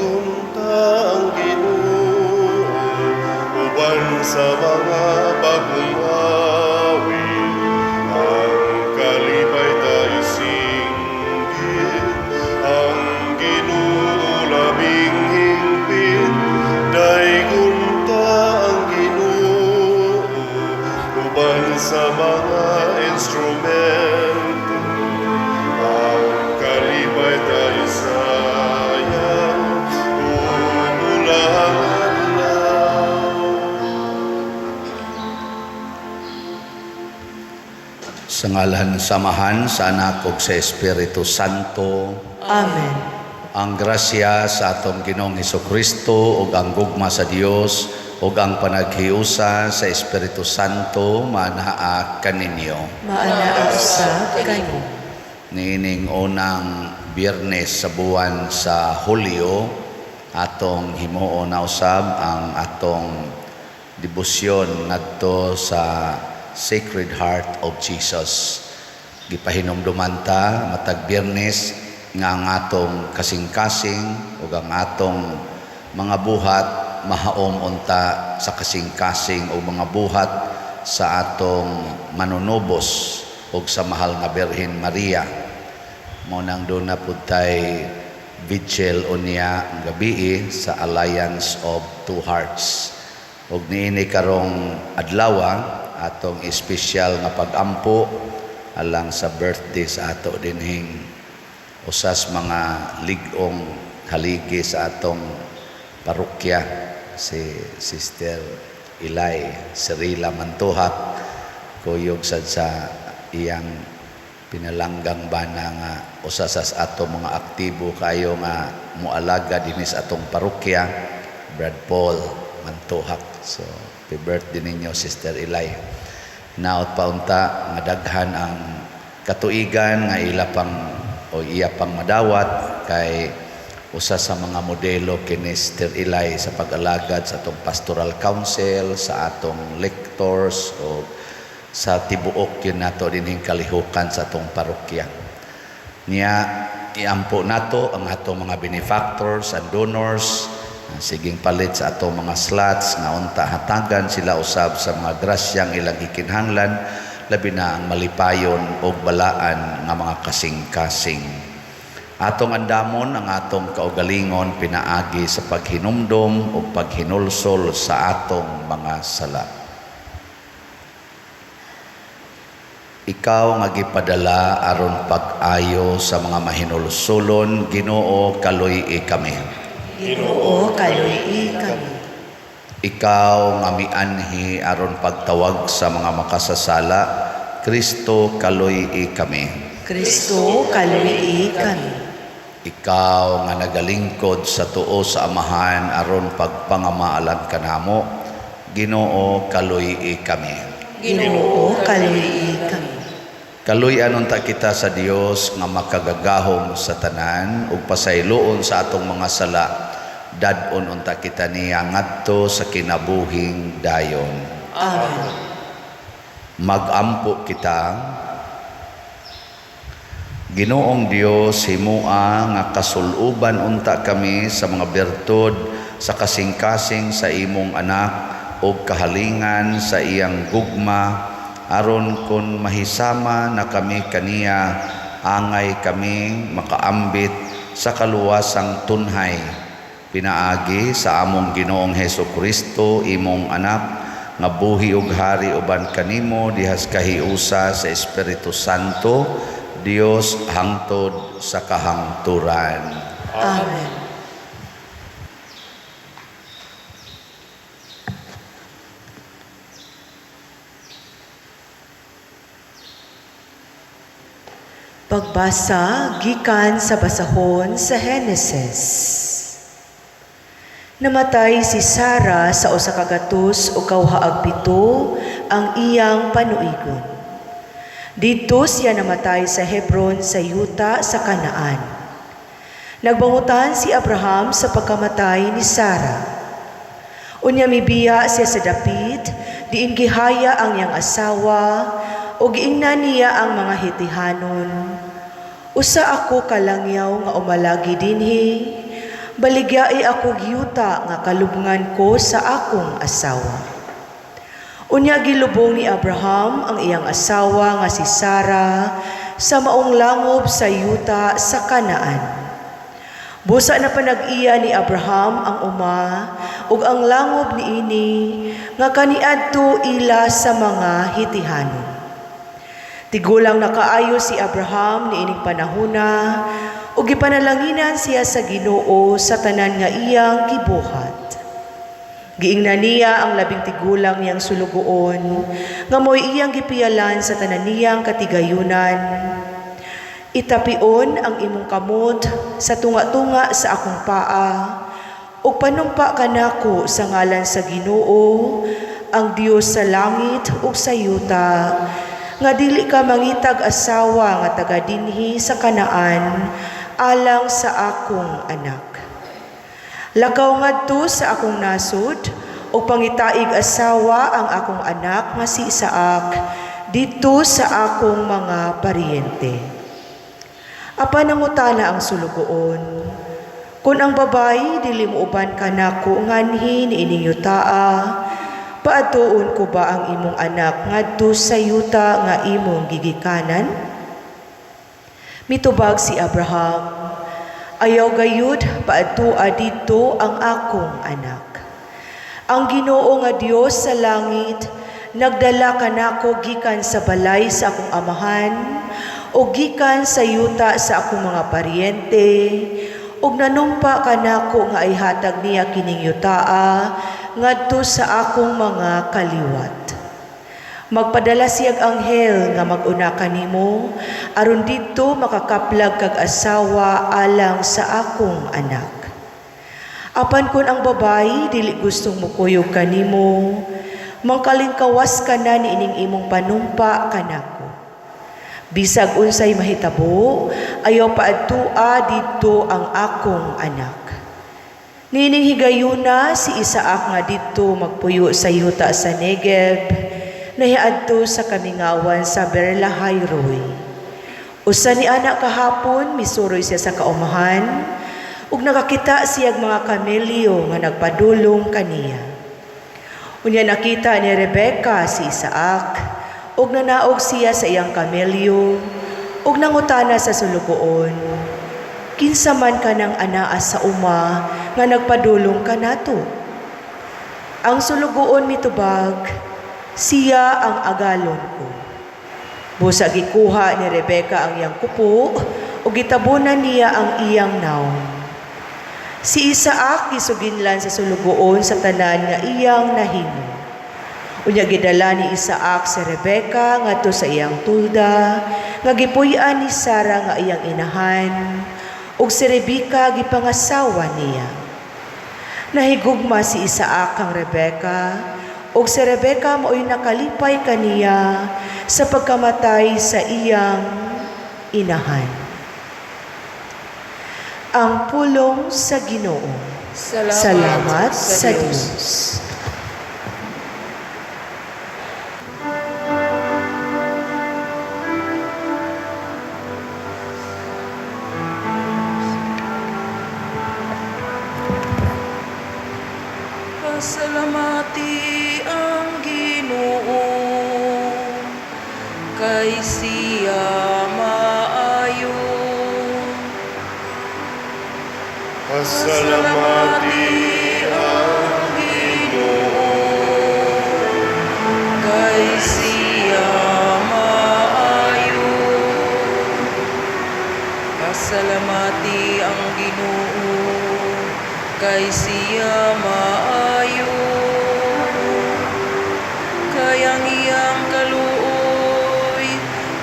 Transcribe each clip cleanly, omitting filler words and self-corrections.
Daygon ta ang Ginoo uban sa mga bagong awit. Ang kalipay ta isinggit, ang Ginoo labing hingpit. Daygon ta ang Ginoo uban sa mga instrumento. Ang kalipay ta isayaw, umulang adlaw. Sa ngalan sa Amahan, sa Anak ug sa Espiritu Santo. Amen. Ang grasya sa atong Ginoong Kristo ug ang gugma sa Dios ug ang panaghiusa sa Espiritu Santo maanaa kaninyo. Maanaa usab kanimo. Niining unang Biyernes sa buwan sa Hulyo, atong himuon na usab ang atong debosyon ngadto sa Sacred Heart of Jesus. Gipahinumduman ta matag Biyernes nga ang atong kasing-kasing ug ang atong mga buhat mahaom unta sa kasing-kasing o mga buhat sa atong manunubos ug sa mahal nga Birhen Maria. Mao nang duna pud tay vigil unya ang gabii sa Alliance of Two Hearts. Ug niini karong adlaw atong espesyal nga pag-ampo alang sa birthday sa ato dinhing usas mga lig-ong haligi sa atong parokya, si Sister Ilay Cirila Mantuhac, kuyog sad sa iyang pinalanggang bana nga usa sa ato mga aktibo kayo nga moalaga dinhi sa atong parokya, Brad Paul Mantuhac. So happy birthday ninyo, Sister Ilay. Naot pa unta nga daghan ang katuigan nga ila pang o iya pang madawat kay usa sa mga modelo kini Sister Ilay sa pag-alagad sa atong pastoral council, sa atong lectors o sa tibuok yun nato dinhing kalihukan sa atong parokya. Niya iampo nato ang atong mga benefactors and donors, siging palit sa atong mga slots nga unta hatagan sila usab sa mga grasyang ilang gikinahanglan, labi na ang malipayon og balaan nga mga kasing-kasing. Atong andamon ang atong kaugalingon pinaagi sa paghinumdom ug paghinulsol sa atong mga sala. Ikaw nga gipadala aron pag-ayo sa mga mahinulsolon, Ginoo, kaluy-i kami. Ginoo, kaluy-i kami. Ikaw nga mianhi aron pagtawag sa mga makasasala, Kristo, kaluy-i kami. Kristo, kaluy-i kami. Ikaw nga nagalingkod sa tuo sa Amahan aron pagpangamaalan kanamo, Ginoo, kaluy-i kami. Ginoo, kaluy-i kami. Kaluy-an unta kita sa Dios nga makagagahom sa tanan ug pasayloon sa atong mga sala. Dad-on unta kita niya ngadto sa kinabuhing dayon. Amen. Magampo kita. Ginoong Dios, himua nga kasuluban unta kami sa mga bertud sa kasing-kasing sa imong anak ug kahalingan sa iyang gugma, aron kun mahisama na kami kaniya, angay kami makaambit sa kaluwasang tunhay. Pinaagi sa among Ginoong Hesus Kristo, imong anak, nga buhi ug hari uban kanimo dihas kahiusa sa Espiritu Santo, Dios hangtod sa kahangturan. Amen. Pagbasa gikan sa basahon sa Henesis. Namatay si Sara sa 127 ang iyang panuigon. Didto siya namatay sa Hebron sa yuta sa Kanaan. Nagbangutan si Abraham sa pagkamatay ni Sara. Unya mibiya siya sa dapit, diin gihaya ang iyang asawa, o giingnan niya ang mga Hitihanon. Usa ako kalangyaw nga umalagi dinhi, Baligyai ako yuta nga kalubngan ko sa akong asawa." Unya gilubong ni Abraham ang iyang asawa nga si Sara sa maong langob sa yuta sa Kanaan. Busa na panag-iya ni Abraham ang uma ug ang langob niini nga kaniadto ila sa mga Hitihanon. Tigulang na kaayo si Abraham niining panahona ug gipanalanginan siya sa Ginoo sa tanan nga iyang gibuhat. Giingnan niya ang labing tigulang niyang sulugoon nga mo'y iyang gipiyalan sa tanan niyang katigayunan: "Itapion ang imong kamot sa tunga-tunga sa akong paa ug panumpa kanako sa ngalan sa Ginoo, ang Dios sa langit ug sa yuta, nga dili ka mangitag asawa nga taga dinhi sa Kanaan alang sa akong anak. Lakaw ngadto sa akong nasod ug pangitaig asawa ang akong anak nga si Isaac didto sa akong mga paryente." Apan nangutana ang sulugoon, "Kung ang babayi dili muuban kanako nganhi niining yutaa, paadtuon ko ba ang imong anak ngadto sa yuta nga imong gigikanan?" Mitubag si Abraham, "Ayaw gayud paadtua didto ang akong anak. Ang Ginoo nga Dios sa langit nagdala kanako gikan sa balay sa akong amahan ug gikan sa yuta sa akong mga paryente ug nanumpa kanako nga ihatag niya kining yutaa ngadto sa akong mga kaliwat. Magpadala siyag anghel nga mag-una kanimo aron didto makakaplag kag asawa alang sa akong anak. Apan kun ang babayi dili gustong mukuyog kanimo, mangkalingkawas ka na niining imong panumpa kanako. Bisag unsay mahitabo, ayaw paadtua didto ang akong anak." Niining higayuna si Isaac nga didto magpuyo sa yuta sa Negev, nahiadto sa kamingawan sa Beer-lahai-roi. Usa ni ana kahapon, misuroy siya sa kaumahan, ug nakakita siyag mga kamelyo nga nagpadulong kaniya. Unya nakita ni Rebeka si Isaac, ug nanaog siya sa iyang kamelyo, ug nangutana sa sulugoon, "Kinsa man kanang anaa sa uma nga nagpadulong kanato?" Ang sulugoon mitubag, "Siya ang agalon ko." Busa gikuha ni Rebeka ang iyang kupo ug gitabunan niya ang iyang nawong. Si Isaac gisuginlan sa sulugoon sa tanan nga iyang nahimo. Unya gidala ni Isaac si Rebeka ngadto sa iyang tulda nga gipuy-an ni Sara nga iyang inahan, ug si Rebeka gipangasawa niya. Nahigugma si Isaac kang Rebeka, ug si Rebeka mao'y nakalipay kaniya sa pagkamatay sa iyang inahan. Ang pulong sa Ginoo. Salamat, Salamat sa Dios. Pasalamati ang Ginoo kay siya maayo. Pasalamati ang Ginoo kay siya maayo. Pasalamati ang Ginoo kay siya maayo. Kay ang iyang kaluoy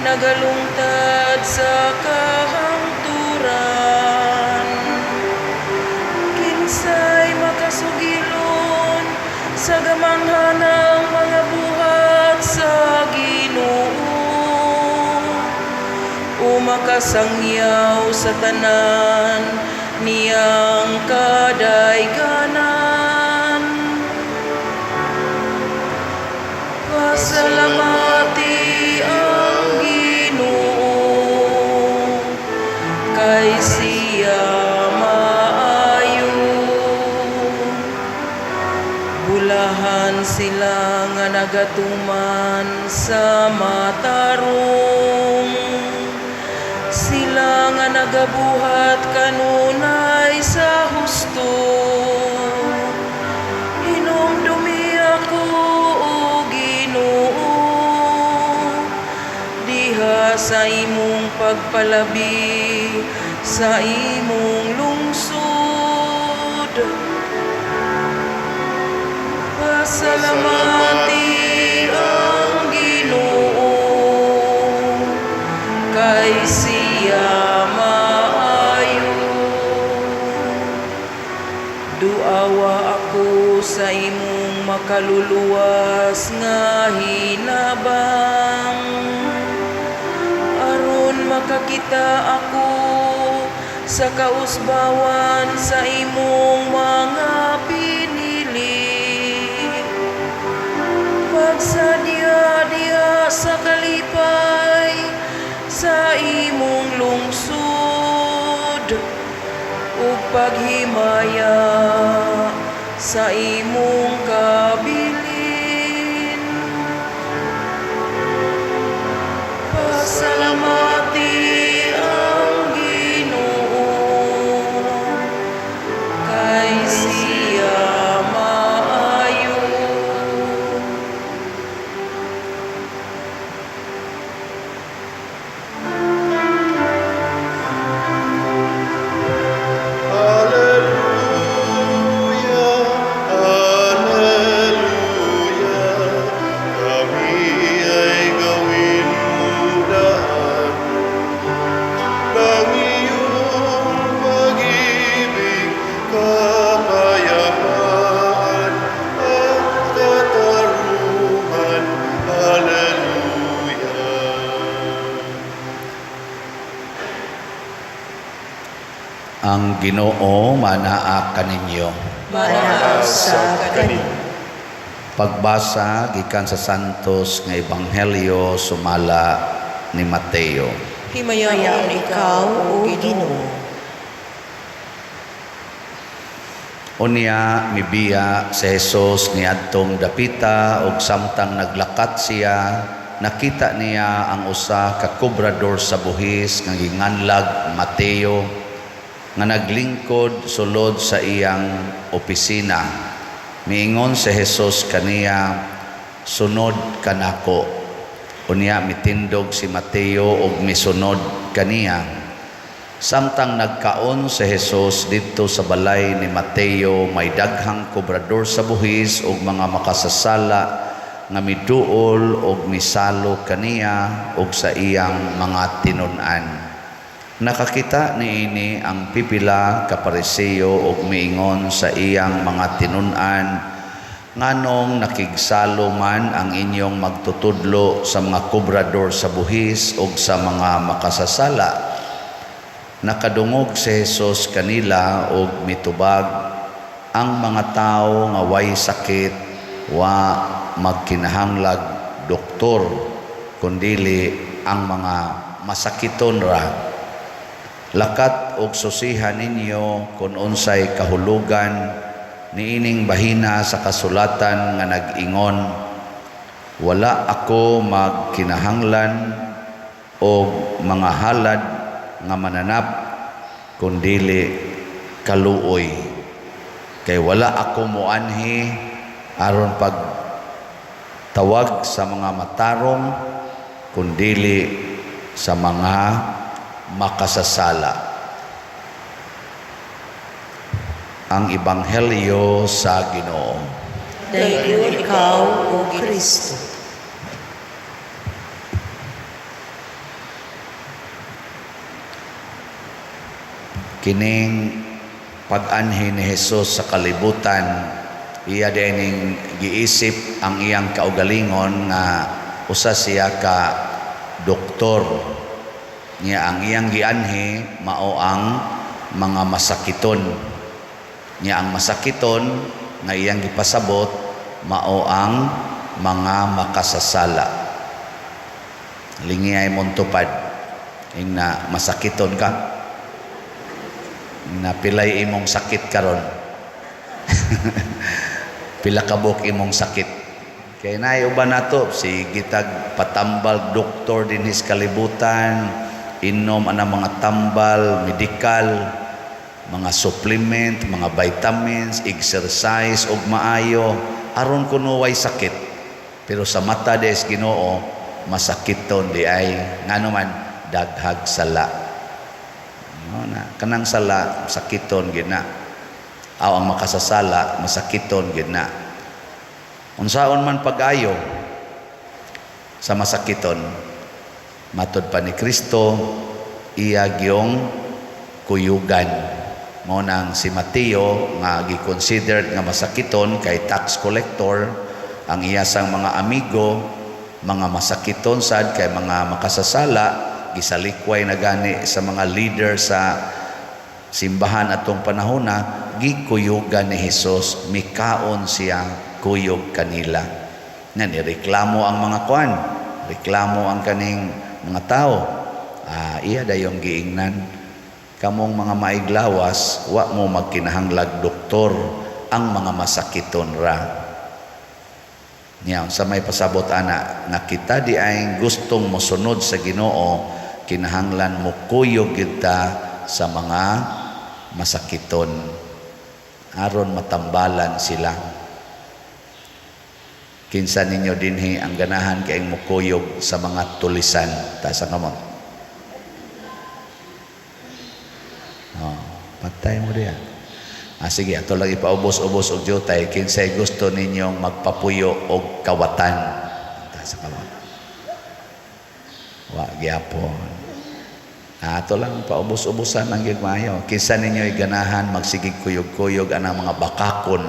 nagalungtad sa kahangturan. Kinsay makasugilon sa gamanghanang mga buhat sa Ginoo, o makasangyaw sa tanan niyang kadayganan? Pasalamati ang Ginoo kay siya maayo. sila nga nagatuman sa matarong, sila nga nagabuhat kanunay sa husto. Hinumdumi ako, o Ginoo, diha sa imong pagpalabi sa imong lungsod. Pasalamati ang Ginoo, kay siya maayo. Duawa ako sa imong makaluluwas nga hinabang, aron makakita ako sa kausbawan sa imong mga pinili. Pagsadya-dya sa kalipay sa imong lungsod ug paghimaya sa imong kabilin. Pasalamati ang Ginoo, kay siya maayo. Alleluia, Alleluia, kami ay gawin mudaan ng iyong pag-ibig, kapayapaan at katarungan. Alleluia. Ang Ginoo manaa kaninyo. Manaa sa kaninyo. Pagbasa gikan sa Santos nga Ebanghelyo sumala ni Mateo. Himayaon Himayaon ikaw, O Ginoo. Unya mibiya si Jesus niadtong dapita ug samtang naglakat siya, nakita niya ang usa ka kobrador sa buhis nga ginganlag Mateo nga naglingkod sulod sa iyang opisina. Miingon si Jesus kaniya, "Sunod kanako." Unya mitindog si Mateo ug misunod kaniya. Samtang nagkaon si Jesus didto sa balay ni Mateo, may daghang kobrador sa buhis ug mga makasasala nga miduol og misalo kaniya ug sa iyang mga tinun-an. Nakakita niini ang pipila ka Pariseo ug miingon sa iyang mga tinun-an, "Nganong nakigsalo man ang inyong magtutudlo sa mga kobrador sa buhis ug sa mga makasasala?" Nakadungog si Jesus kanila og mitubag, "Ang mga tawo nga way sakit wa magkinahanglag doktor, kundili ang mga masakiton ra. Lakat og susihan ninyo kung unsay kahulugan niining bahina sa kasulatan nga nag-ingon, 'Wala ako magkinahanglan og mga halad nga mananap, kundili kaluoy. Kay wala ako moanhi aron pagtawag sa mga matarong, kundili sa mga makasasala." Ang Ebanghelyo sa Ginoo. Dayon ikaw, O Kristo. Kining pag-anhi ni Jesus sa kalibutan, iya dining giisip ang iyang kaugalingon nga usa siya ka doktor. Niya ang iyang gianhi mao ang mga masakiton. Niya ang masakiton nga iyang gipasabot mao ang mga makasasala. Lingiyay mong tupad ingna masakiton ka, napilay imong sakit karon. Pila ka buok imong sakit? Kay naay uban nato, sige tag patambal doktor dinhi sa kalibutan, inom ana mga tambal, medikal, mga supplement, mga vitamins, exercise og maayo aron kuno way sakit. Pero sa mata des Ginoo, masakiton di ay, ngano man daghag sala. No, na kanang sala sakiton gid na. Aw, ang makasasala masakiton gid na. Unsaon man pag-ayo sa masakiton, matod pa ni Kristo, iya gyong kuyugan. Mao nang si Mateo nga gi-considered nga masakiton kay tax collector, ang iya sang mga amigo mga masakiton sad kay mga makasasala, gisalikway na gani sa mga leader sa simbahan atong panahona, gikuyugan ni Hesus, mikaon siya kuyog kanila. Na nireklamo ang mga kuan, reklamo ang kaning mga tao. Ah, iya dayong giingnan, "Kamong mga maiglawas, wa mo magkinahanglag doktor, ang mga masakiton ra." Niya sa may pasabot ana nga kita di ay gustong mosunod sa Ginoo, kinahanglan mo kuyog kita sa mga masakiton aron matambalan sila. Kinsa ninyo dinhi ang ganahan kayong mukuyog sa mga tulisan? Taas ang kamot. Oh, patay mo diya. Ah, sige, ato lang ipaubos-ubos og jutay. Kinsay gusto ninyong magpapuyo og kawatan? Taas ang kamot. Wa gyapon. Ah, ato lang paubos-ubosan ang gyud maayo. Kinsa ninyo'y ganahan magsigig kuyog-kuyog anang mga bakakon?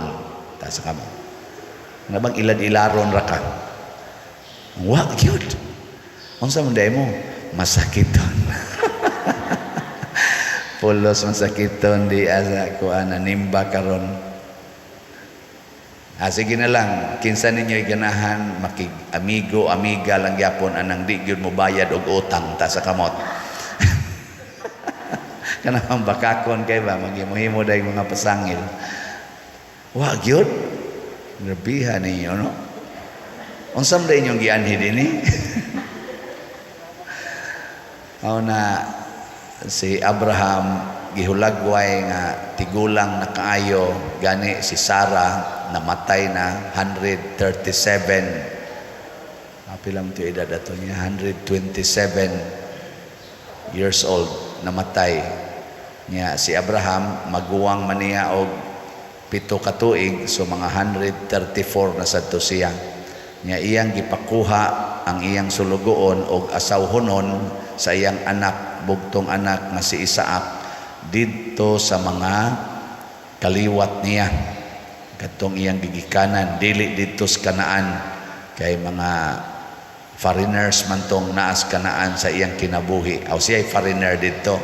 Taas ang kamot. Nga bang ilad-ilaron ra ka? Wa gyud. Unsa man day mo? Masakiton. Pulos masakiton di asa kuan nimba karon. Ah, sige na lang, kinsa ninyo'y ganahan makig-amigo, amiga lang gyapon anang di gyud mo bayad og utang? Ta sa kamot. Kanang bakakon kay ba maghimo-himo dayong mga pasangil. Wa gyud. Grabiha ninyo, no? Unsa man inyong gianhi dinhi? Mao na si Abraham gihulagway nga tigulang na kaayo, gani si Sarah namatay na 137. Pila man to edad ato niya? 127 years old namatay niya si Abraham. Maguwang man niya og 7 ka tuig, so mga 134 na sadto siya niya. Iyang gipakuha ang iyang sulugoon og asawhonon sa iyang anak, bugtong anak nga si Isaac, didto sa mga kaliwat niya kadtong iyang gigikanan, dili didto sa Kanaan, kay mga foreigners man tong naas Kanaan sa iyang kinabuhi. Aw, siya ay foreigner didto.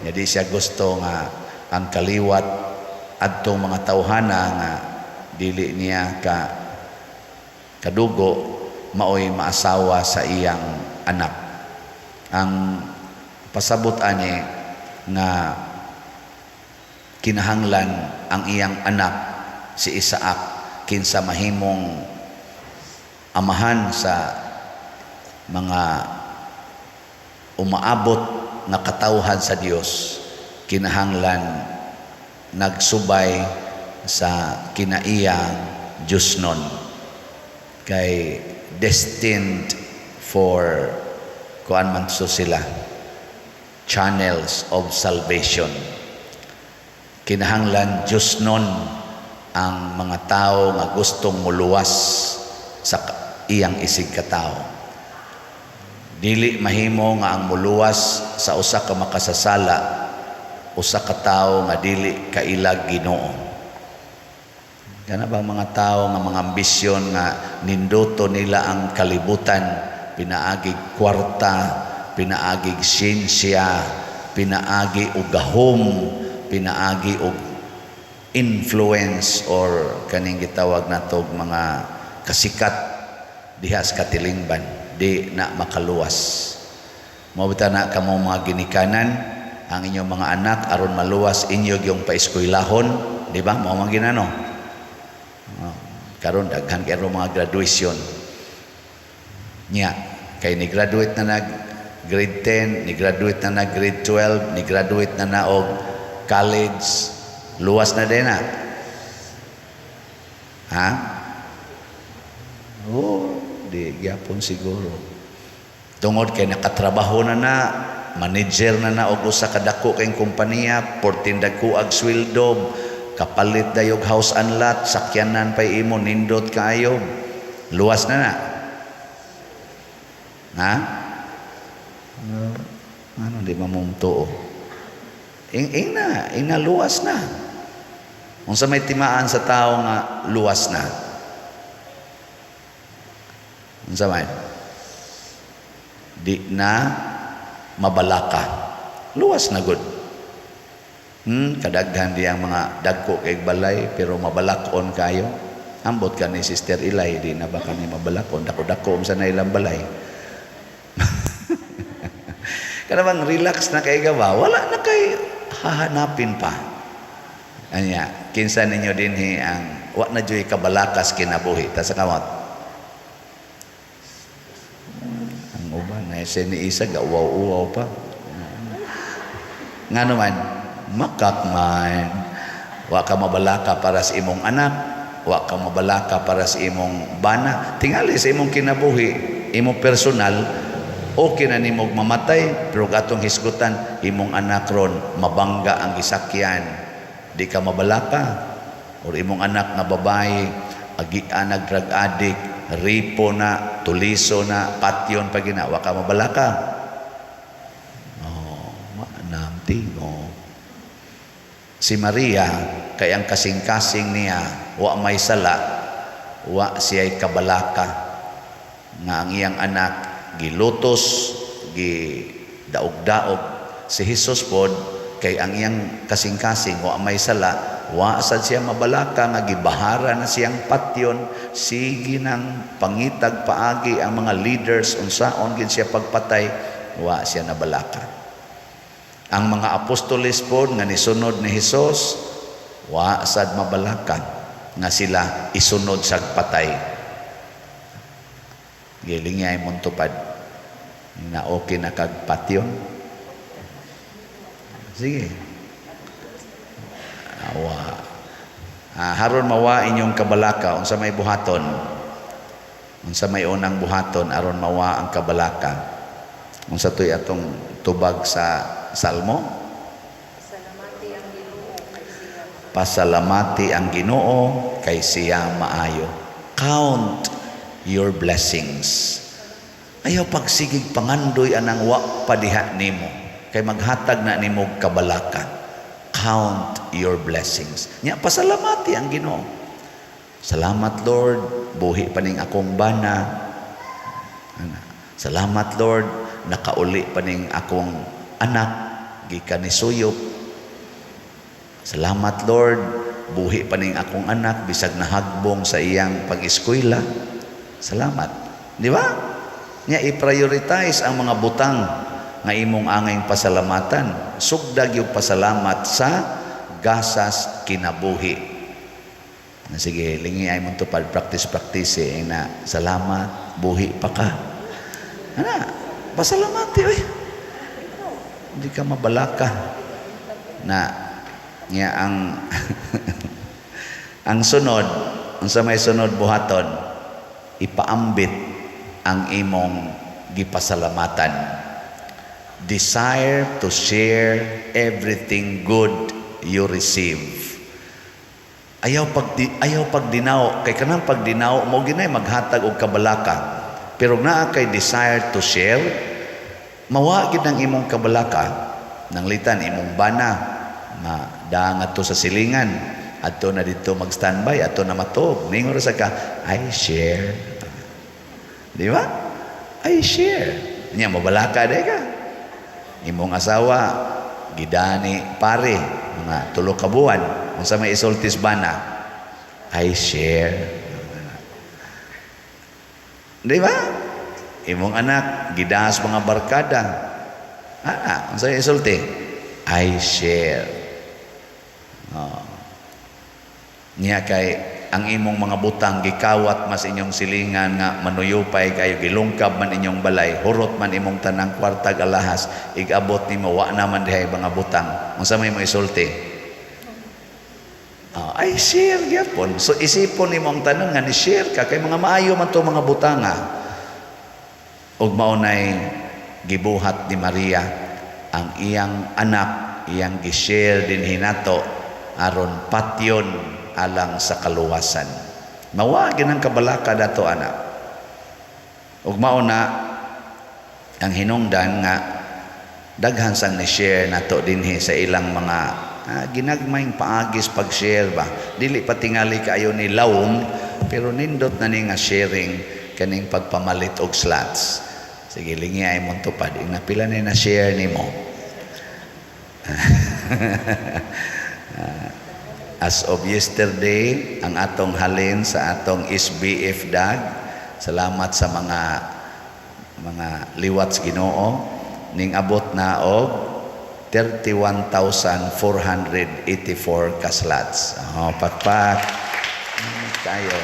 Nya di siya gusto nga ang kaliwat adtong mga tawhana nga dili niya ka kadugo maoy maasawa sa iyang anak. Ang pasabot ani nga kinahanglan ang iyang anak si Isaac, kinsa mahimong amahan sa mga umaabot nga katawhan sa Dios, kinahanglan nagsubay sa kinaiyang Diyosnon, kay destined for kuan man so sila, channels of salvation. Kinahanglan Diyosnon ang mga tao nga gustong muluwas sa iyang isig katao. Dili mahimo nga ang muluwas sa usa ka makasasala usa ka tawo nga dili kailag Ginoo. Kana bang mga tao nga mga ambisyon nga ninduto nila ang kalibutan pinaagig kwarta, pinaagig siyensya, pinaagi og gahom, pinaagi og influence or kaning gitawag nato og mga kasikat diha sa katilingban, di na makaluwas. Mao bitaw na kamo mga ginikanan, ang inyong mga anak aron maluwas, inyo yung paeskwelahon, di ba? Mao man ginano. Oh, Karon daghan kay mga graduation. Nya, kay ni graduate na nag grade 10, ni graduate na nag grade 12, ni graduate na na og college, luwas na din na. Ha? Oh, di gyapon siguro. Tungod kay nakatrabaho na na, manager na na og usa ka dako kay kompanya, 14 dagko ag sweldo, kapalit dayog house and lot, sakyanan pay imo, nindot kaayo. Luwas na na. Ha? Ano di mamumtuo? Ing na, ing na luwas na. Unsa may timaan sa tao nga luwas na? Unsa man? Di na mabalaka. Luwas na gud. Kadaghan di ang mga dagko kay balay pero mabalakon kayo. Ambot ka ni Sister Ilay, di na ba kani mabalakon? Dako-dako unsa na ilang balay. Kana bang relax na kay ka ba? Wala na kay hahanapin pa. Anya, kinsa ninyo dinhi ang wa na juy kabalakas kinabuhi ta sa kamot? Ang uban na si ni isa ga uwaw-uwaw pa. Ngano man, makak man. Wa ka mabalaka para sa imong anak, wa ka mabalaka para sa imong bana. Tingali sa imong kinabuhi, imong personal, okay na nimo mamatay, pero atong hisgutan imong anak ron mabangga ang gisakyan, di ka mabalaka. Or imong anak nga babae agian nag drug addict, ripo na, tuliso na, patyon pa gina, wa ka mabalaka. Oh, namtingo. Si Maria kay ang kasing-kasing niya wa may sala, wa siya'y kabalaka nga ang iyang anak gilutos, gidaog-daog. Si Jesus pod kay ang iyang kasing-kasing wa may sala, wa sad siya mabalaka nga gibahara na siyang patyon, sige nang pangitag paagi ang mga leaders unsaon gid siya pagpatay, wa siya nabalaka. Ang mga apostoles pod nga nisunod ni Hesus wa sad mabalaka nga sila isunod sa patay. Giling niya imong tupad na okay na kag patyon. Sige. Awa. Haron mawa inyong kabalaka unsa may buhaton? Unsa may unang buhaton aron mawa ang kabalaka? Unsa to'y atong tubag sa Salmo? Pasalamati ang Ginoo kay siya maayo. Count your blessings. Ayaw pagsigig pangandoy anang wa padiha nimo kay maghatag na nimo kabalaka. Count your blessings. Nya pasalamati ang Ginoo. Salamat Lord, buhi pa ning akong bana. Ana. Salamat Lord, nakauli pa ning akong anak gikan ni suyop. Salamat Lord, buhi pa ning akong anak bisag nahagbong sa iyang pag-eskwela. Salamat. Di ba? Nya i-prioritize ang mga butang nga imong angayng pasalamatan. Sugdag yung pasalamat sa gasas kinabuhi. Na sige, lingi ay mong tupad, practice practice eh, na salamat, buhi pa ka. Ana, pasalamati oy. Hindi ka mabalaka na niya ang ang sunod, unsa may sunod buhaton, ipaambit ang imong gipasalamatan. Desire to share everything good you receive. Ayaw pagdinaw kay kanang pagdinaw mo ginay maghatag og kabalaka. Pero naa kay desire to share, mawa gid ang imong kabalaka. Nanglitan imong bana ma adto sa silingan, adto na didto mag-standby, adto na matuog. Ningon ra sa ka, I share. Di ba? I share. Nya mabalaka day ka. Imong asawa gidani pare mga 3 ka buwan, unsa may isultis bana? I share. Di ba? Imong anak gidas mga barkada. Unsa may isulti? I share. Oh. Niya kay Ang imong mga butang gikawat mas inyong silingan nga manuyupay kayo, gilungkab man inyong balay, hurot man imong tanang kwartag alahas, igabot nimo wa naman dihay mga butang. Unsa may mo isulti? Ah, ay, share gyapon. So isipon nimo ang tanan nga ni share ka kay mga maayo man to mga butanga. Ug mao nay gibuhat ni Maria ang iyang anak, iyang gi-share dinhi nato aron patyon alang sa kaluwasan. Mawa ang kabalaka dato anak. Ug mao na ang hinungdan nga daghan sang ni-share nato dinhi sa ilang mga ginagmayng paagis pag-share ba. Dili pa tingali kaayo ni lawom, pero nindot na ni nga sharing kaning pagpamalit og slots. Sige, lingi ay mong tupad. Ing pila ni na share nimo? As of yesterday, ang atong halin sa atong SBF DAG, salamat sa mga liwat sa Ginoo, ning abot na og 31,484 ka slots. Oh, pakpak. Kayo.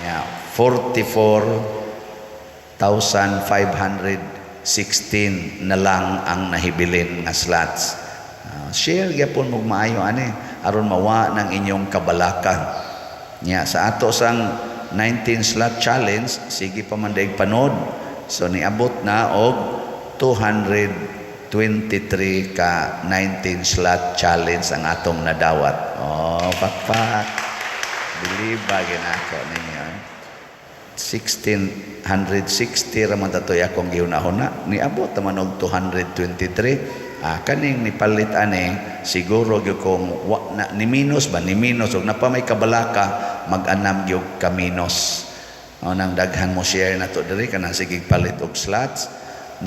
Yeah, 44,516 na lang ang nahibilin nga slots. Share gyapon mo maayo ani aron mawa ng inyong kabalaka. Nya sa ato sang 19 slot challenge, sige pa man daig panod. So niabot na og 223 ka 19 slot challenge ang atong nadawat. Oh, pakpak. Believe ba ginako ninyo? 1660 ra man tatoy akong gihunahuna, niabot naman og 223. Kaning nipalit ani siguro gyud kung wa na, ni minus ba, ni minus og napa may kabalaka, mag-anam gyud ka minus. O nang daghan mo share na to diri kanang sige palit og slots,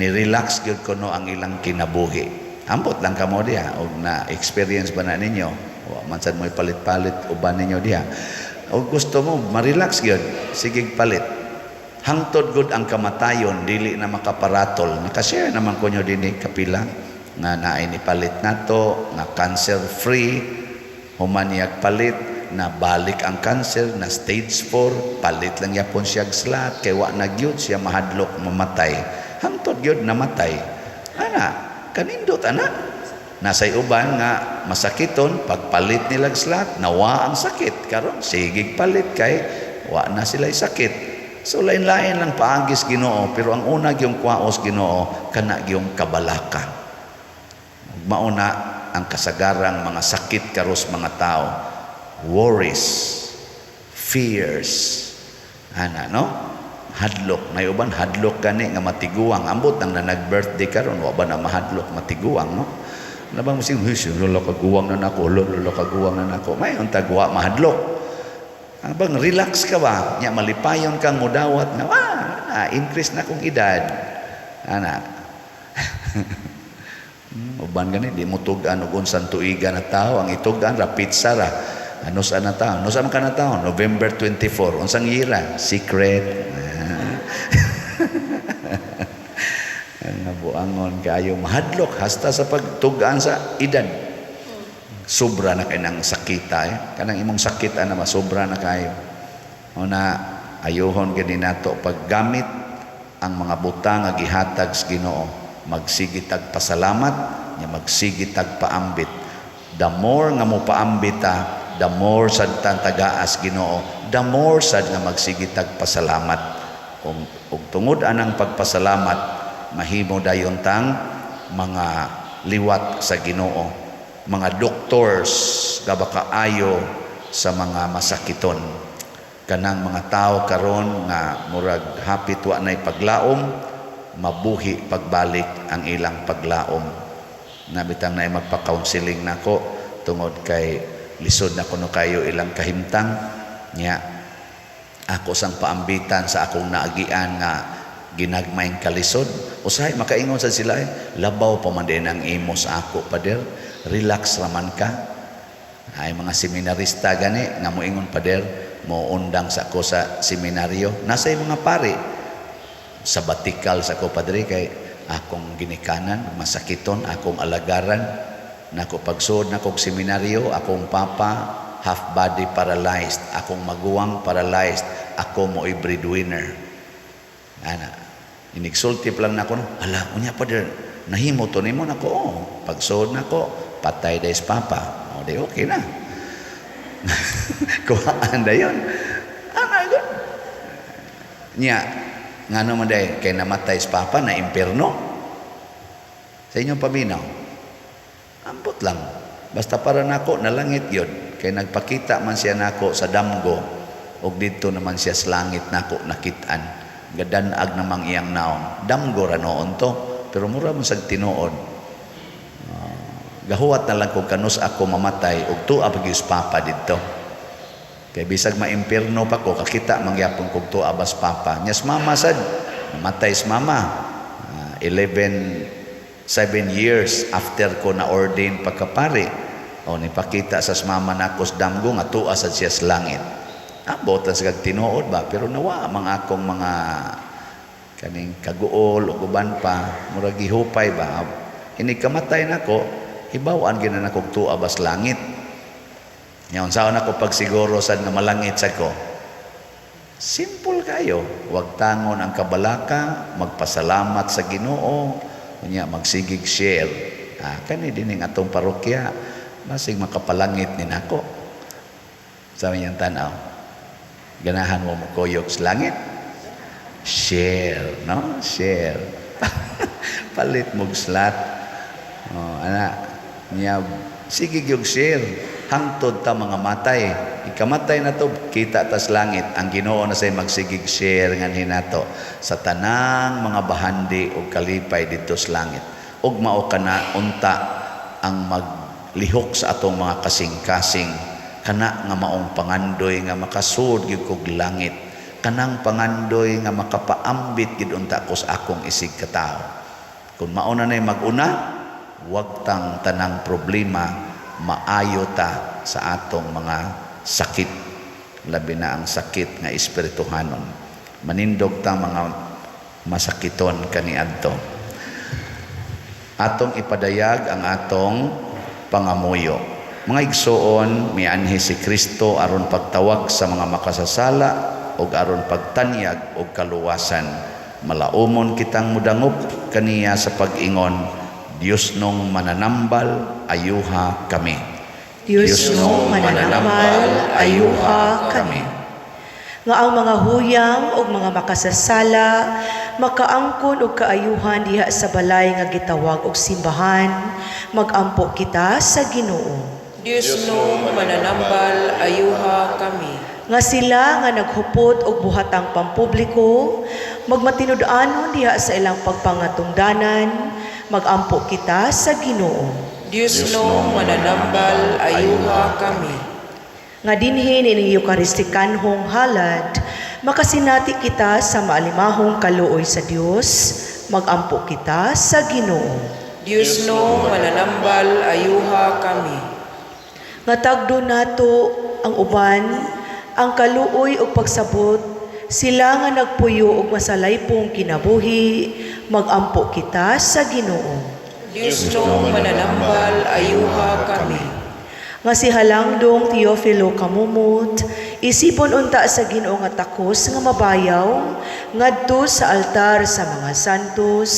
ni relax gyud kuno ang ilang kinabuhi. Ambot lang kamo diha og na experience ba na ninyo, wa man sad mo palit-palit uban ninyo diha. Og gusto mo ma-relax gyud, sige palit. Hangtod gud ang kamatayon dili na makaparatol. Nakashare naman ko nyo dinhi kapila nga naay ni palit nato nga cancer free, human niyag palit na balik ang cancer na stage 4, palit lang yapon siya slot kay wa na gyud siya mahadlok mamatay. Hangtod gyud namatay ana, kanindot ana. Nasay uban nga masakiton, pagpalit nilag slot nawa ang sakit, karon sige palit kay wa na sila sakit. So lain-lain lang paagis Ginoo, pero ang una gyung kwaos Ginoo kana gyung kabalaka. Mauna ang kasagarang mga sakit karos mga tao, worries, fears, ana no, hadlok. Nay uban hadlok gani nga matiguang. Ambot nang na nag-birthday karon, wa ba na mahadlok matiguang, no? Nabang mo sing, "Huy, lola kaguwang na nako, lola kaguwang na nako." May untag wa mahadlok. Abang relax ka ba? Nya malipayon kang mudawat nga increase na kong edad. Ana. Uban gani di mo tug-an og unsang tuiga na tao, ang itug-an ra pizza ra. Ano sa na tao? Ano sa man ka na tao? November 24. Unsang year? Secret. Ang nabuangon kayo mahadlok hasta sa pagtug-an sa edad. Sobra na kay nang sakita eh. Kanang imong sakit ana masobra na kayo. Una ayuhon gani nato paggamit ang mga butang nga gihatag sa Ginoo. Magsige tag pasalamat, nya magsige tag paambit. The more nga mopaambit ta, the more sad ta tagaas Ginoo, the more sad nga magsige tag pasalamat. Ug tungod anang pagpasalamat, mahimo dayon tang mga liwat sa Ginoo, mga doctors nga baka ayo sa mga masakiton. Kanang mga tao karon nga murag hapit wa nay paglaom, mabuhi pagbalik ang ilang paglaom. Nabitang na magpa-counseling nako tungod kay lisod na kuno kayo ilang kahimtang. Nya ako sang paambitan sa akong naagian nga ginagmayng kalisod. Usahay makaingon sa sila, labaw pa man din ang imo sa ako, pader, relax raman ka. Ay mga seminarista gani nga moingon, "Pader, mo undang sa ako sa seminaryo." Nasa mga pare sabbatical sa ko, "Padre, kay akong ginikanan masakiton, akong alagaran nako. Pagsuod nako og seminaryo, akong papa half body paralyzed, akong maguwang paralyzed, ako mo'y breadwinner. Ana, inigsulti pa lang nako, "Hala, unya pa der, nahimo to nimo nako." "Oh, pagsuod nako, patay day papa." O di okay na. Kuhaan dayon. Ana gud. Nya, ngano man day kay namatay si papa na impierno? Sa inyong paminaw. Ambot lang. Basta para nako nalangit yun. Kay nagpakita man siya nako sa damgo ug didto naman siya sa langit nako nakitaan. Gadanag namang iyang naong. Damgo ra noon to, pero mura man sag tinuod. Gahuwat na lang kung kanus ako mamatay ug tuwa pa gyud papa didto. Kay bisag maimpierno pa ko, kakita mangyapon kog tuwa bas papa. Nyas mama sad, namatay si mama. 11 7 years after ko na ordain pagkapari. O nipakita sa mama nako sa damgo nga tuwa sad siya sa langit. Ambot lang sa kag tinuod ba, pero nawa mga akong mga kaning kaguol o uban pa, murag gihupay ba. Ini kamatay nako, hibaw-an gyud na nako tuwa bas langit. Nya unsaon ako pagsiguro sad nga malangit sa ko? Simple kayo. Wag tangon ang kabalaka, magpasalamat sa Ginoo, unya magsigig share. Ah, kani dining atong parokya, basig makapalangit ni nako. Sabi niyang tanaw, ganahan mo mokuyog sa langit? Share, no? Share. Palit mog slot. Oh, ana, niya sige gyud share hangtod ta mga matay. Ikamatay na to, kita tas langit. Ang Ginoo na say magsigig share nganhi nato sa tanang mga bahandi og kalipay didto sa langit. Ug mao kana unta ang maglihok sa atong mga kasing-kasing, kana nga maong pangandoy nga makasud gyud kog langit, kanang pangandoy nga makapaambit gid unta ko sa akong isig katawo. Kung mao na nay mag-una, wag tang tanang problema, maayo ta sa atong mga sakit, labi na ang sakit nga espirituhanon. Manindog ta mga masakiton kaniadto. Atong ipadayag ang atong pangamuyo. Mga igsoon, mianhi si Kristo aron pagtawag sa mga makasasala ug aron pagtanyag og kaluwasan. Malaumon kitang mudangop kaniya sa pag-ingon, "Dios nung mananambal, ayuha kami." Dios nung mananambal, ayuha kami. Nga ang mga huyang ug mga makasasala makaangkon og kaayuhan diha sa balay nga gitawag og simbahan, magampo kita sa Ginoo. Dios nung mananambal, ayuha kami. Nga sila nga naghupot og buhatang pampubliko magmatinud-anon diha sa ilang pagpangatungdanan, magampo kita sa Ginoo. Dios nung mananambal, ayuha kami. Nga dinhi ining Eukaristikanhong halad makasinati kita sa maalimahong kaluoy sa Dios, magampo kita sa Ginoo. Dios nung mananambal, ayuha kami. Nga tagdo nato ang uban ang kaluoy ug pagsabot sila nga nagpuyo og masalaypong kinabuhi, magampo kita sa Ginoo. Dios nung mananambal, ayuha kami. Nga si Halangdong Teofilo Camomot isipon unta sa Ginoo nga takos nga mabayaw ngadto sa altar sa mga santos,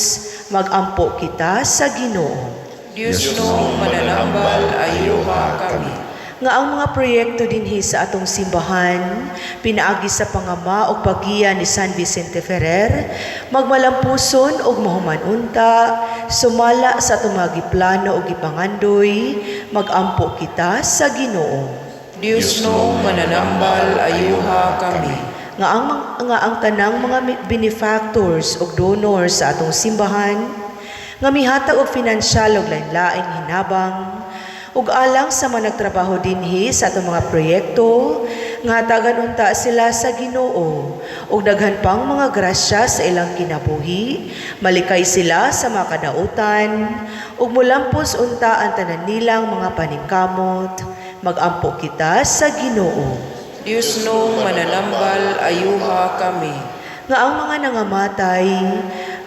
magampo kita sa Ginoo. Dios nung mananambal, ayuha kami. Nga ang mga proyekto dinhi sa atong simbahan pinaagi sa pangama ug paggiya ni San Vicente Ferrer magmalampuson ug mahuman unta sumala sa atong mga giplano ug gipangandoy, magampo kita sa Ginoo. Dios nung mananambal, ayuha kami. Nga ang tanang mga benefactors ug donors sa atong simbahan nga mihatag og finansyal ug lain-laing hinabang ug alang sa mga nagtrabaho dinhi sa atong mga proyekto, nga hatagan unta sila sa Ginoo ug daghan pang mga grasya sa ilang kinabuhi, malikay sila sa mga kadautan ug mulampos unta ang tanan nilang mga paningkamot, magampo kita sa Ginoo. Dios nung mananambal, ayuha kami. Nga ang mga nangamatay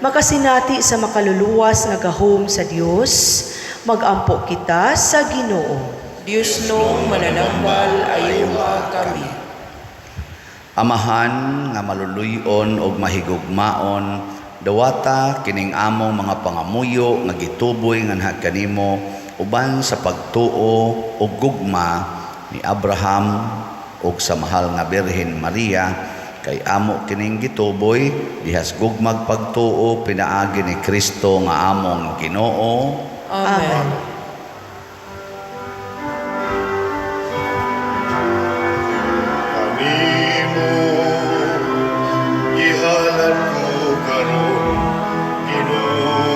makasinati sa makaluluwas nga gahom sa Dios, magampo kita sa Ginoo. Diyos nung mananambal, ayuha kami. Amahan nga maluluyon og mahigugmaon, dawata kining among mga pangamuyo nga gituboy nganha kanimo uban sa pagtuo ug gugma ni Abraham ug sa mahal nga Birhen Maria, kay amo kining gituboy dihas gugmag pagtuo pinaagi ni Kristo nga among Ginoo. Amen. Kanimo gihalad ko karon, Ginoo,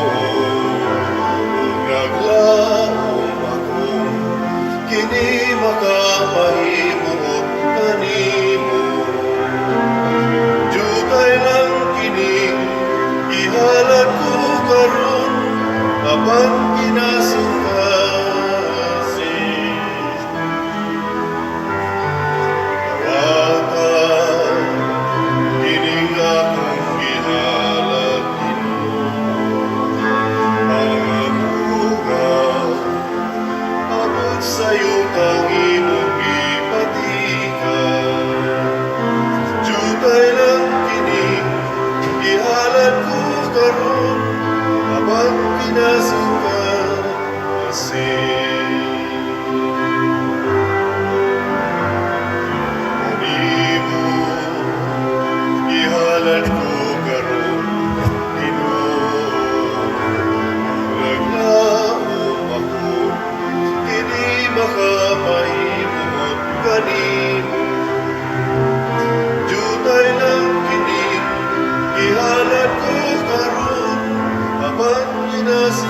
ug naglaom akong kini makamahimuot kanimo. Jutay lang kining gihalad ko karon, apan kinasingkasing. Dawata kining akong gihalad, Ginoo, mga bunga abot sa yutang imong gipatikan. Jutay lang kining gihalad ko karon, apan kinasingkasing. Kanimo gihalad ko karon, Ginoo, naglaom ako kini makamahimuot kanimo. Jutay lang kini gihalad ko karon, apan kinasingkasing.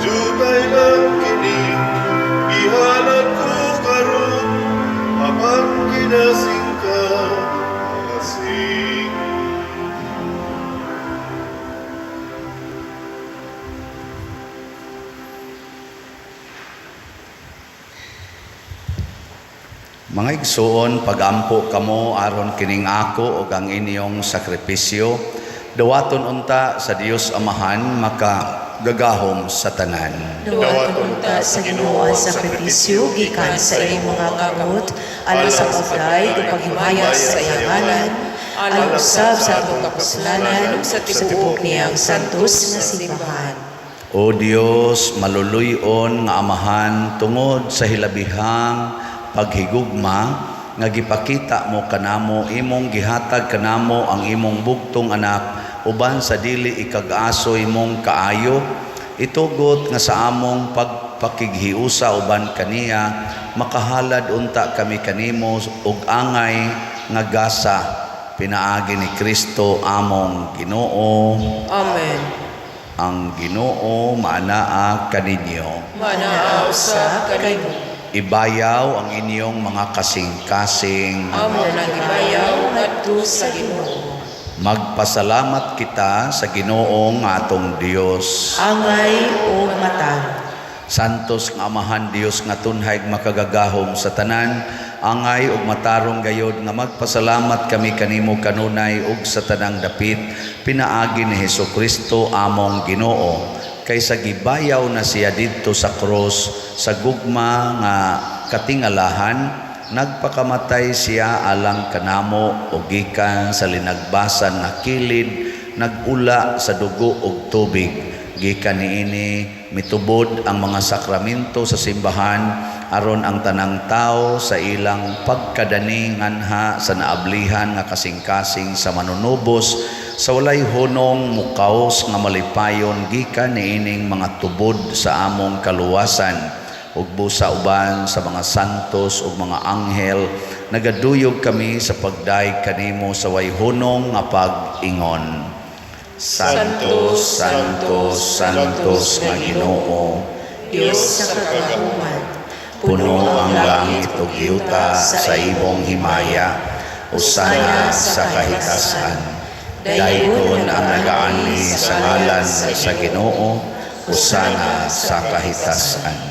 Jutay lang kini gihalad ko karon, apan kinasingkasing. Mga igsuon, pagampo kamo aron kining ako ug ang inyong sakripisyo dawaton unta sa Dios Amahan makagagahom sa tanan. Dawaton unta sa Ginoo ang sakripisyo gikan sa imong mga kamot alang sa pagdayeg ug paghimaya sa iyang ngalan, alang usab sa atong kapuslanan ug sa tibuok niyang santos nga simbahan. O Dios, maluluyon nga Amahan, tungod sa hilabihang paghigugma nga gipakita mo kanamo, imong gihatag kanamo ang imong bugtong anak uban sa dili ikag-asoy mong kaayo, itugot nga sa among pagpakighiusa uban kaniya makahalad unta kami kanimo og angay nga gasa pinaagi ni Kristo among Ginoo. Amen. Ang Ginoo maanaa kaninyo. Manaa usab kanimo. Ibayaw ang inyong mga kasing-kasing. Amo nang ibayaw ngadto sa Ginoo. Magpasalamat kita sa Ginoong atong Dios. Angay ug matarong. Santos nga Amahan Dios nga tunhay makagagahom sa tanan, angay ug matarong gayod nga magpasalamat kami kanimo kanunay ug sa tanang dapit pinaagi ni Hesukristo among Ginoo, kaysa gibayaw na siya didto sa krus sa gugma nga katingalahan. Nagpakamatay siya alang kanamo o gikan sa linagbasan nga kilid nag-ula sa dugo ug tubig. Gikan niini mitubod ang mga sakramento sa simbahan aron ang tanang tao sa ilang pagkadani nganha sa naablihan nga kasing-kasing sa manunubos sa walay hunong mukaos nga malipayon gikan niining mga tubod sa among kaluwasan. Ug busa uban sa mga santos ug mga anghel nagaduyog kami sa pagdayeg kanimo sa way hunong nga pag-ingon. Santo, Santo, Santos nga Ginoo, Dios sa kagahuman, puno ang langit ug yuta sa imong himaya. Usana sa kahitasan. Daygon ang nagaani sa ngalan sa Ginoo. Usana sa kahitasan.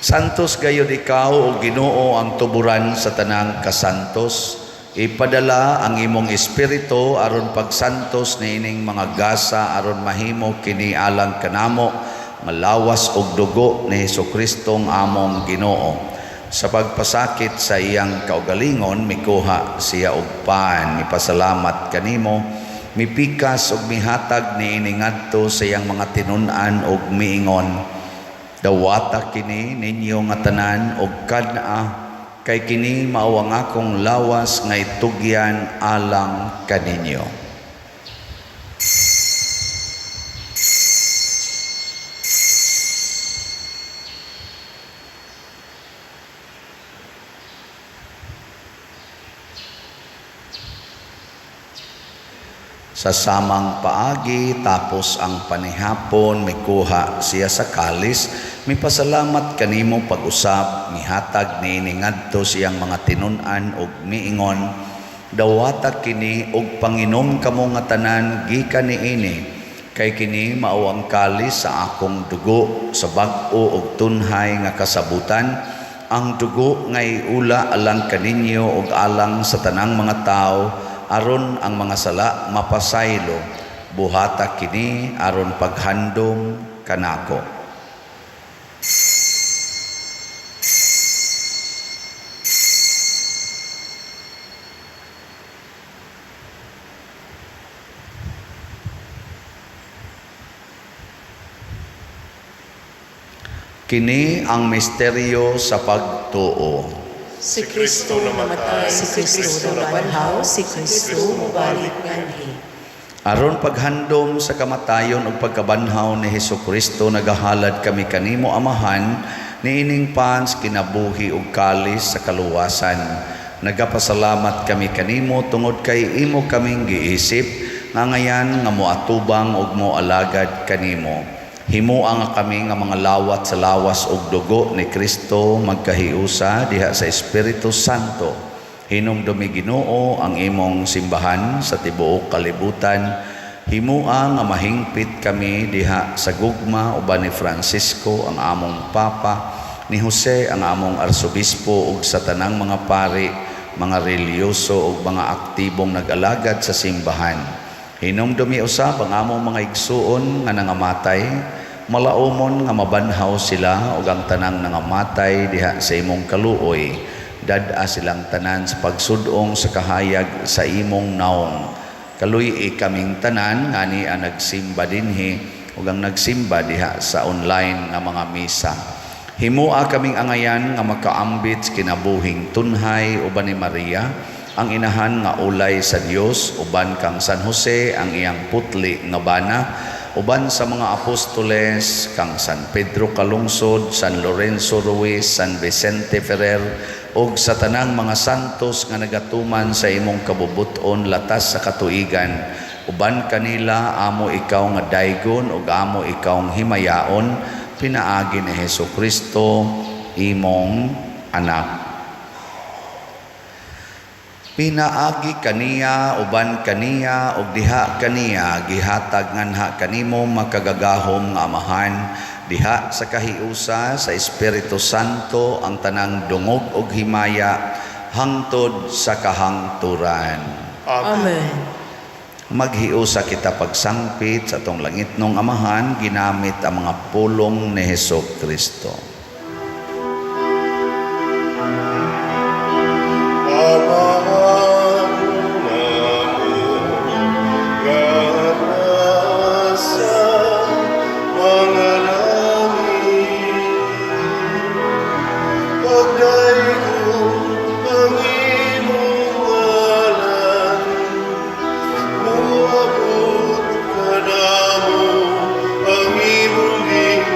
Santos gayud ikaw o Ginoo, ang tuburan sa tanang kasantos. Ipadala ang imong espiritu aron pagsantos niining mga gasa aron mahimo kini alang kanamo nga lawas ug dugo ni Hesukristo nga among Ginoo. Sa pagpasakit sa iyang kaugalingon, mikuha siya og pan, mipasalamat kanimo, mipikas ug mihatag niini ngadto sa iyang mga tinun-an ug miingon: "Dawata kini ninyo nga tanan ug kad-a, kay kini mao ang akong lawas nga itugyan alang kaninyo." Sa samang paagi, tapos ang panihapon, mikuha siya sa kalis, mipasalamat kanimo pag-usab, mihatag niini ngadto sa iyang mga tinun-an ug miingon: "Dawata kini ug panginom kamo nga tanan gikan niini, kay kini mao ang kalis sa akong dugo sa bag-o ug tunhay nga kasabutan, ang dugo nga iula alang kaninyo ug alang sa tanang mga tawo aron ang mga sala mapasaylo. Buhata kini aron paghandom kanako." Kini ang misteryo sa pagtuo. Si Kristo namatay, Si Kristo nabanhaw, si Kristo mobalik nganhi. Aron paghandom sa kamatayon ug pagkabanhaw ni Hesukristo, nagahalad kami kanimo, Amahan, niining pan sa kinabuhi ug kalis sa kaluwasan. Nagapasalamat kami kanimo tungod kay imo kaming giisip nga ngayan nga moatubang ug moalagad kanimo. Himoa nga kami nga mga lawat sa lawas ug dugo ni Kristo magkahiusa diha sa Espiritu Santo. Hinumdumi, Ginoo, ang imong simbahan sa tibuok kalibutan. Himoa nga mahingpit kami diha sa gugma uban ni Francisco ang among Papa, ni Jose ang among Arsobispo ug sa tanang mga pari, mga relihiyoso ug mga aktibong nag-alagad sa simbahan. Hinumdumi usab ang among mga igsuon nga nangamatay, malaumon nga mabanhaw sila ug ang tanang nangamatay diha sa imong kaluoy. Dad-a silang tanan sa pagsudong sa kahayag sa imong naong. Kaluy-i kaming tanan ngani ang nagsimba dinhi ug ang nagsimba diha sa online nga mga misa. Himoa kaming angayan nga makaambit sa kinabuhing tunhay uban ni Maria, ang inahan nga ulay sa Dios, uban kang San Jose ang iyang putli nga bana, uban sa mga apostoles, kang San Pedro Calungsod, San Lorenzo Ruiz, San Vicente Ferrer, ug sa tanang mga santos nga nagatuman sa imong kabubuton latas sa katuigan. Uban kanila amo ikaw nga daygon ug amo ikaw himayaon pinaagi ni Hesukristo imong anak. Pinaagi kaniya, uban kaniya, ug diha kaniya, gihatag nganha kanimo, makagagahom nga Amahan, diha sa kahiusa sa Espiritu Santo, ang tanang dungog ug himaya hangtod sa kahangturan. Amen. Amen. Maghiusa kita pagsangpit sa atong langitnong Amahan ginamit ang mga pulong ni Hesukristo. Amahan namo nga nasa mga langit, pagdaygon ang imong ngalan, moabot kanamo ang imong gingharian.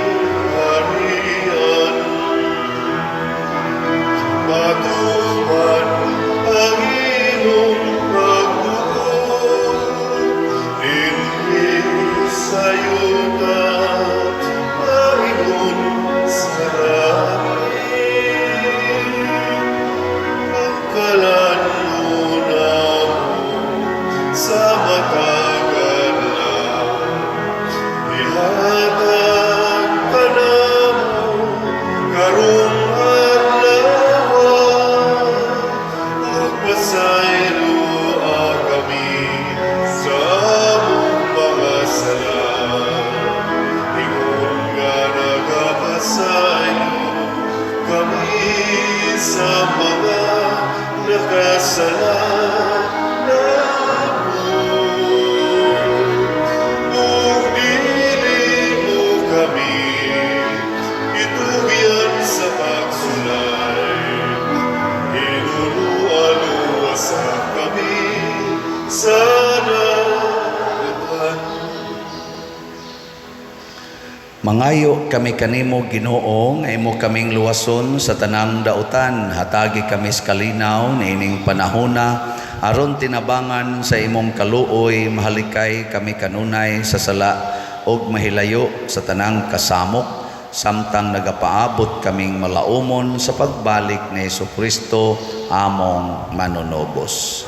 Mangayo kami kanimo, Ginoo, nga imo kaming luwason sa tanang dautan. Hatagi kami sa kalinaw niining panahona aron tinabangan sa imong kaluoy mahalikay kami kanunay sa sala ug mahilayo sa tanang kasamok samtang nagapaabot kaming malaumon sa pagbalik ni Hesukristo among manunubos.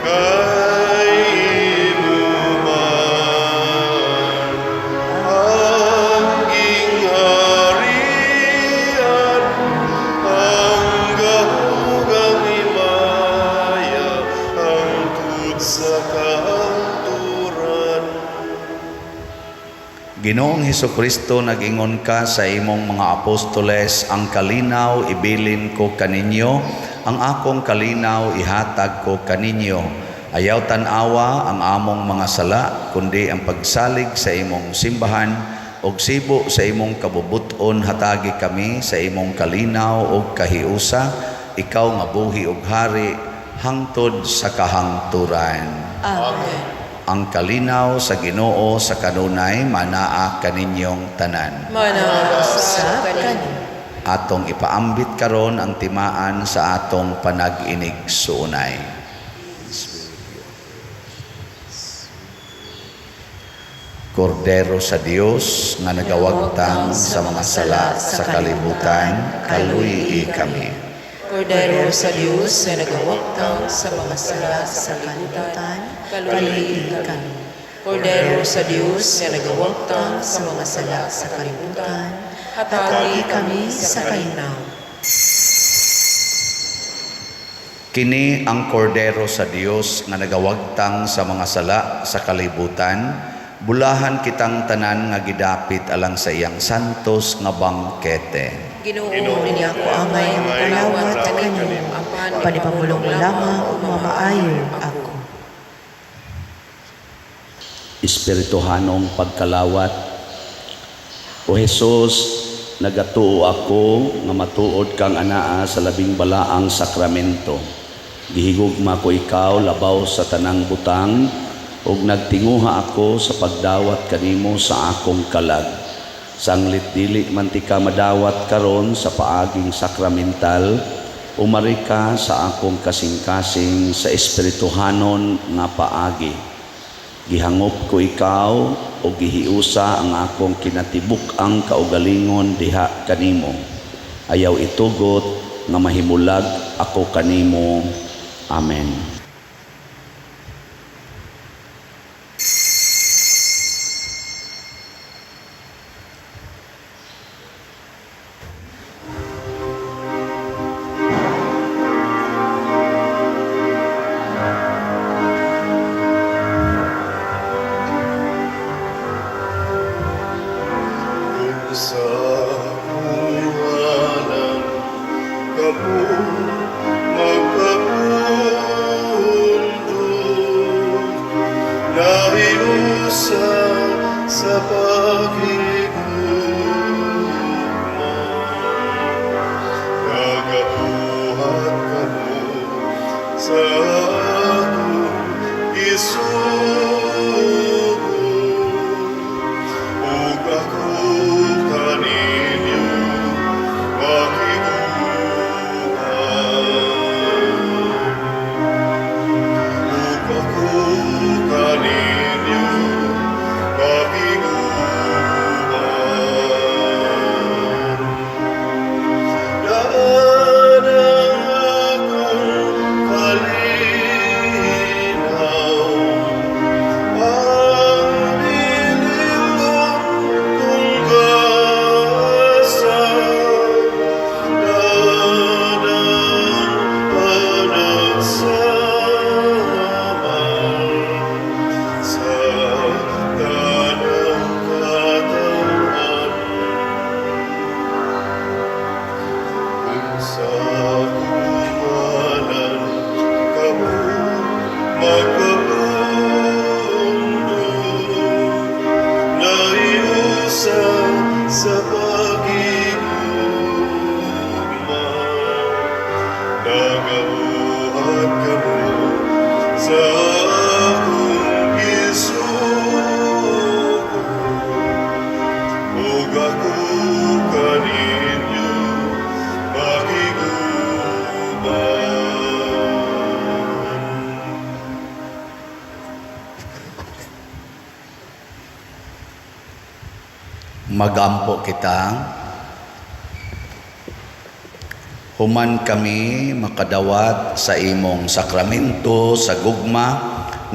Kay imo man ang gingharian, ang gahom, ang himaya, hangtod sa kahangturan. Ginoong Hesukristo, nag-ingon ka sa imong mga apostoles, "Ang kalinaw ibilin ko kaninyo, ang akong kalinaw ihatag ko kaninyo." Ayaw tan-awa ang among mga sala, kundi ang pagsalig sa imong simbahan, ug sibo sa imong kabubut-on hatagi kami sa imong kalinaw ug kahiusa, ikaw nga buhi ug hari hangtod sa kahangturan. Amen. Ang kalinaw sa Ginoo sa kanunay manaa kaninyong tanan. Manaa Sa sa kanimo. kanimo. Atong ipaambit karon ang timaan sa atong panag-inigsuonay. Kordero sa Dios nga nagawagtang sa mga sala sa kalibutan, kaluy-i kami. Kordero sa Dios nga nagawagtang sa mga sala sa sa kalibutan, kalibutan, kaluy-i kaluy-i kami. kami. Kordero sa Dios nga nagawagtang sa mga sala sa kalibutan, hatagi kami sa kalinaw. Kini ang Kordero sa Dios nga nagawagtang sa mga sala sa kalibutan. Bulahan kitang tanan nga gidapit alang sa iyang santos nga bangkete. Ginoo, Ginoo, dili ako angay nga makalawat kanimo, apan apan ipamulong mo lamang ug mamaayo ako. Espirituhanong pagkalawat. O Jesus, nagatuo ako nga matuod kang anaa sa labing balaang sakramento. Gihigugma ko ikaw labaw sa tanang butang ug nagtinguha ako sa pagdawat kanimo sa akong kalag. Sanglit dili man tika madawat karon sa paaging sakramental, umari ka sa akong kasing-kasing sa espirituhanon nga paagi. Gihangop ko ikaw o gihiusa ang akong kinatibuk-ang kaugalingon diha kanimo. Ayaw itugot nga mahimulag ako kanimo. Amen. Kung sa akong kamo magkapundok, nahiusa sa paghigugma, nagabuhat kamo sa akong isugo ug ako kaninyo makig-uban, ug ako kaninyo makig-uban. Daan ang akong kalinaw, ang bilingon kong gasa, daan ang panagsaman sa tanang katawhan. Kung sa kumanan kamo magkapundok, nahiusa sa paghigugma, nagabuhat kamo sa akong isugo. Magampo kita. Human kami makadawat sa imong sakramento sa gugma,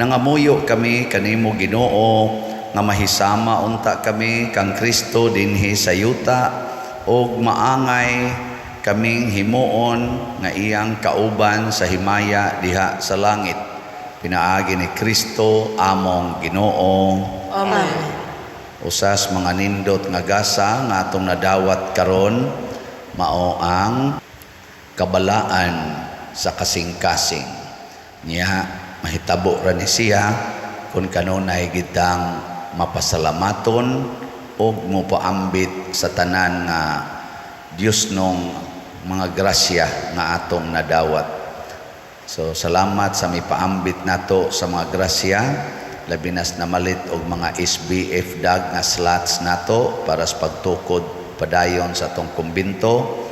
nangamuyo kami kanimo, Ginoo, nga mahisama unta kami kang Kristo dinhi sa yuta ug maangay kaming himuon nga iyang kauban sa himaya diha sa langit, pinaagi ni Kristo among Ginoo. Amen. Usas mga nindot nga gasa nga atong nadawat karon mao ang kabalaan sa kasing-kasing. Niya mahitabo ra ni siya kung kanunay gitang mapasalamaton ug mopaambit sa tanan nga Dios nong mga grasya nga atong nadawat. So salamat sa mipaambit nato sa mga grasya, labi nas namalit og mga SBF dag nga slots nato para sa pagtukod padayon sa atong kumbinto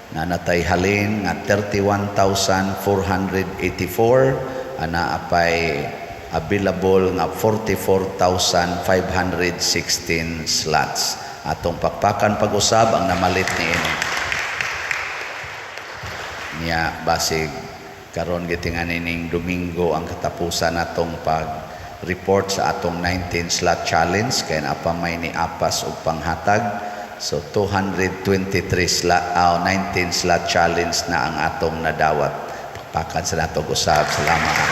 nga natay halin nga 31,484, ana apay available nga 44,516 slots. Atong pakpakan pag-usab ang namalit niini. Niya basig karon gitingan ning Domingo ang katapusan natong pag report sa atong 19 slot challenge kay naa pa may ni apas og panghatag. So 223 slot, 19 slot challenge na ang atong nadawat. Pakpakan sa nato usab. Salamat.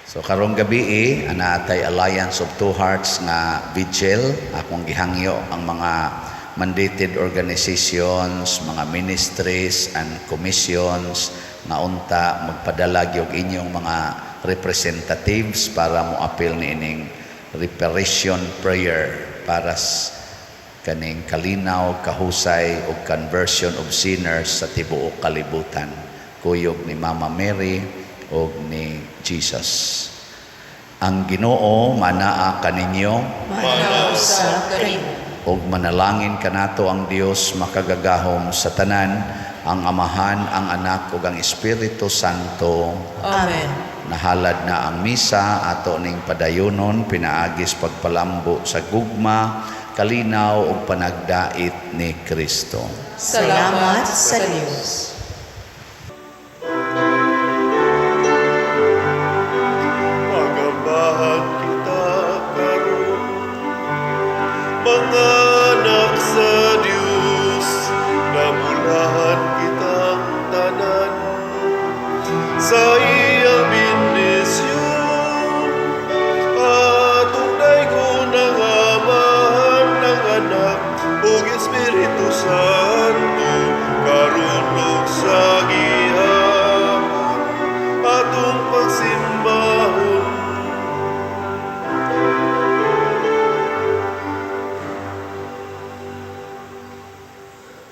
So karong gabi eh, ana atay Alliance of Two Hearts nga vigil. Akong gihangyo ang mga mandated organizations, mga ministries and commissions nga unta magpadala gyud inyong mga representatives para mo apil niining reparation prayer para kaning kalinaw, kahusay ug conversion of sinners sa tibuok kalibutan. Kuyog ni Mama Mary ug ni Jesus. Ang Ginoo manaa kaninyo. Manaa usab kanimo. Ug manalangin kanato ang Dios makagagahom sa tanan, ang Amahan, ang Anak ug ang Espiritu Santo. Amen. Nahalad na ang misa, ato ning padayonon pinaagis pagpalambo sa gugma, kalinaw ug panagdait ni Kristo. Salamat sa Dios. Pagambahan kita karon, mga